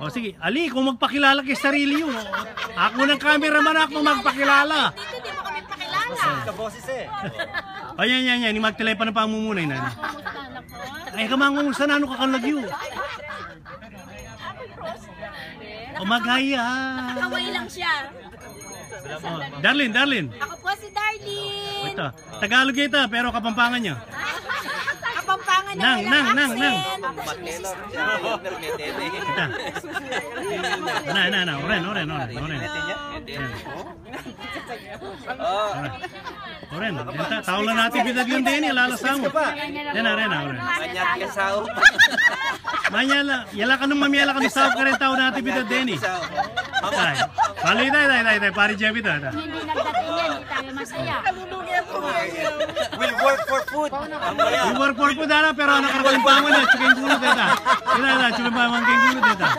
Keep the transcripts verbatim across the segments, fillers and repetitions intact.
O sige, ali, kung magpakilala kay sarili yu. Aku nang cameraman, aku magpakilala. Dito, di mo kami pakilala. Kaboses eh. O yan, yan, yan. Yung magtelepono pa mumuna yun. Ay, kamangumusta na, ano ka kan lagyu? O magaya. Nakaway lang siya. O, Darlene, Darlene. Ako po si Darlene. Ito. Tagalog ita, pero Kapampangan ya. Kapampangan na nang, walang nang, nang, nang. Accent. Ita. Na, na, na. Oren, oren, oren, oren. Yan. Oren, ita, tau la natividad yu deni, lalasamu. Yan na, yan na, oren. Manyat ka sau. Manyala, yala ka nung mamyala ka nung sau kareng tau natividad deni. Ay, bali, tay, tay, tay, tay, pari Jeffy, tay, tay. Hindi nagdating yan, hindi tayo masaya. Will work for food. We work for food, ana, pero anak ka Kapampangan ya, tsuking gulut, eta. Ita, ita, tsuking Kapampangan, tsuking gulut, eta.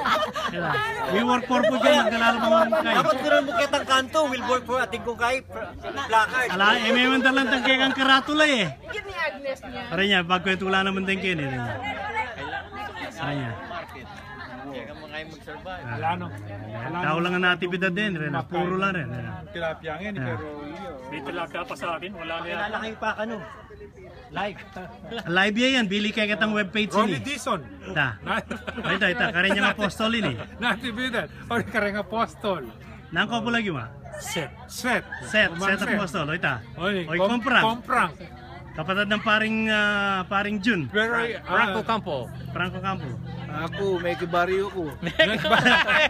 Ita. We work for food, yan, magdalalo pa man kay. Dapat gawin mu ketang kanto, will work for ating kung kay placard. Ala, e, mementar lang tang kekang karatula, e. Pare niya, pagkwentu la naman din keni, pare niya. Pare niya. Ala, no? Ala, tau no? Lang ang natividad din, rin. Puro lang rin, rin. Tilapia nga, ni, pero, may tilapia pa sa akin, wala na yan. Kilala kayo pa, ano? Live. Live yan, yan. Bili kaya kitang webpage ini. Ronnie Dizon. Ta. Ay, ta, ta. Karen yang apostol ini. Natividad. O, karen apostol. Nang ko pula gima? Seth. Seth. Seth, Seth Apostol. O, ita. Oy, Komprang. Komprang. Kapatad ng paring, ah, paring Jun. Pero, ah, Franco Campo. Franco Campo. Aku, Meki Barrio ku.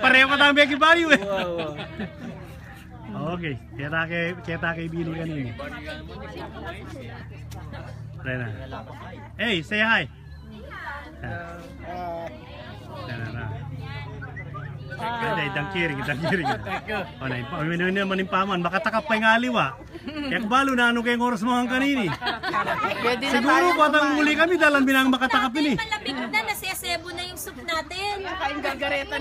Pareho pa tayong Meki Barrio, e. Wow, wow. Okay. Kita kay, kita kay Billy kanini. Rena. Hey, say hi. Yan. Yan, yan, yan. Ganda, itang kiring, itang kiring. Thank you. O, na, impa-, inu-, inu-, manimpaman, makatakap pa ing aliwa. Kaya kabalu na ano kayong oras mo ang kanini. Pwede na. Siguro tayo batang kumain. Muli kami, dalan binang makatakap ini. Malamig na, nasesebo na yung soup natin. Kain gargareta.